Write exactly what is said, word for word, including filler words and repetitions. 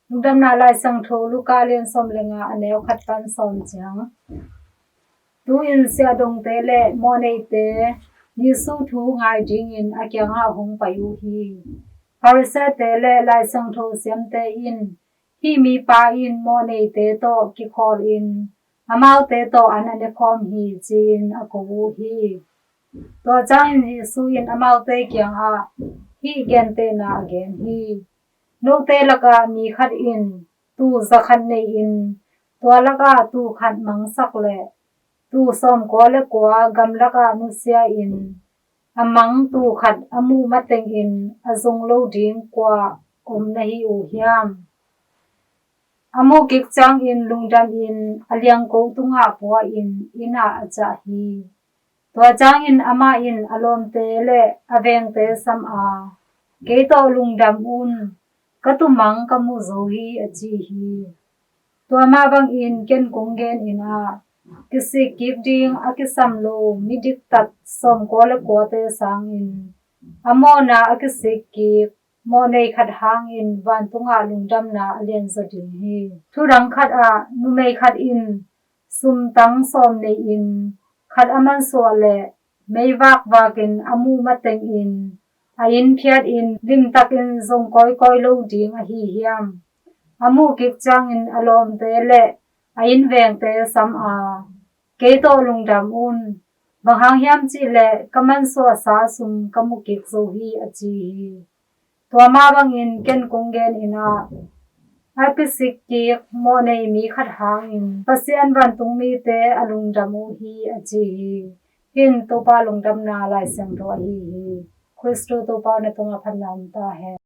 Lungdamna Lai Siangtho Luka lian sawm le nga, a neu khat pan sawm ciang. Tu-in siahdongte le mawhneite Jesu thu ngai dingin a kiangah hong pai uh hi. Pharisee-te le Lai Siangtho siamte in, "Hih mipa in mawhneite tawh kikhawlin amaute tawh an a nekhawm hi," ci-in a ko uh hi. Tua ciangin Jesu in amaute kiangah hih gentehna a gen hi: "Note lakah mi khat in tuu za khat nei-in, tua lakah tuu khat mangsak leh, tuu sawmkua le kua gamlakah nusia-in a mang tuu khat a muh matengin a zong lo ding kua om na hi uh hiam? A muh kik ciangin lungdamin a liangko tungah pua-in inn ah a ciah hi. Tua ciangin amah in a lawmte le a vengte sam a, 'Kei tawh lungdam un, ka tuumang ka mu zo hi,' a ci hi. Tua mah bangin ken kong genin ah, kisik kik ding a kisam lo midiktat sawmkua le kuate sangin a mawhna a kisik kik mawhnei khat hangin vantungah lungdamna a lianzaw ding hi. Thudang khat ah numei khat in sumtang sawm nei-in khat a mansuah leh, meivak vakin a muh matengin a inn phiatin limtakin zong kawikawi lo ding ahi hiam? A muh kik ciangin a lawmte le a inn vengte sam a, 'Kei tawh lungdam un, bang hang hiam cih leh ka mansuahsa sum ka mu kik zo hi,' a ci hi. Tua mah bangin ken kong genin ah, a kisik kik mawhnei mi khat hangin Pasian vantung mite a lungdam uh hi," a ci hi. Hih in Topa lungdamna Lai Siangtho ahi hi. Khristu Topa na tungah phatna om ta hen.